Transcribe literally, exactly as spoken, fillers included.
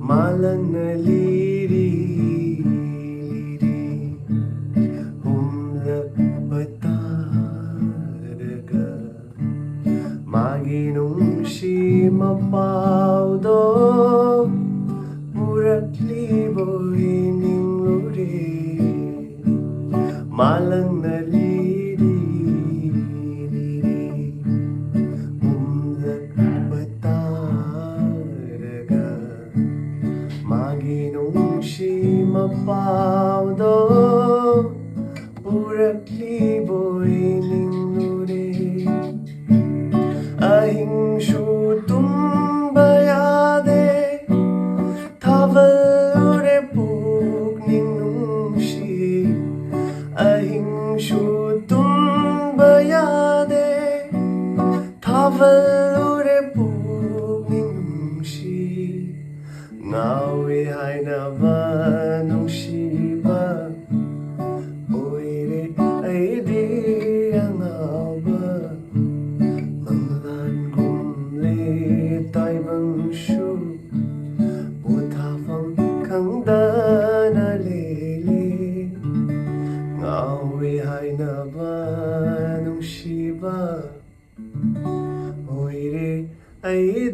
ꯃꯥꯂꯪꯅ ꯂꯤꯔꯤ ꯂꯤꯔꯤ ꯍꯨꯝꯂꯛꯄ ꯇꯥꯔꯒ, ꯃꯥꯒꯤ ꯅꯨꯡꯁꯤ ꯃꯄꯥꯎꯗꯣ ꯄꯨꯔꯛꯂꯤꯕꯣꯏ ꯅꯤꯡꯂꯨꯔꯦ꯫ ꯃꯥꯂꯪꯅ ꯂꯤꯔꯤ ꯂꯤꯔꯤ ꯍꯨꯝꯂꯛꯄ ꯇꯥꯔꯒ, ꯃꯥꯒꯤ ꯅꯨꯡꯁꯤ ꯃꯄꯥꯎꯗꯣ ꯄꯨꯔꯛꯂꯤꯕꯣꯏ ꯅꯤꯡꯂꯨꯔꯦ꯫ ꯑꯍꯤꯡꯁꯨ ꯇꯨꯝꯕ ꯌꯥꯗꯦ, ꯊꯥꯕꯜ ꯎꯔꯦ ꯄꯨꯛꯅꯤꯡ ꯅꯨꯡꯁꯤ꯫ ꯑꯍꯤꯡꯁꯨ ꯇꯨꯝꯕ ꯌꯥꯗꯦ, ꯊꯥꯕꯜ ꯎꯔꯦ ꯄꯨꯛꯅꯤꯡ ꯅꯨꯡꯁꯤ꯫ ꯉꯥꯎꯏ ꯍꯥꯏꯅꯕ ꯅꯨꯡꯁꯤꯕ ꯑꯣꯏꯔꯦ ꯑꯩꯗꯤ ꯑꯉꯥꯎꯕ꯫ ꯃꯪꯂꯥꯟꯒꯨꯝꯂꯦ ꯇꯥꯏꯕꯪꯁꯨ, ꯄꯣꯊꯥꯐꯝ ꯈꯪꯗꯅ ꯂꯦꯜꯂꯤ꯫ ꯉꯥꯎꯏ ꯍꯥꯏꯅꯕ ꯅꯨꯡꯁꯤꯕ ꯑꯣꯏꯔꯦ ꯑꯩ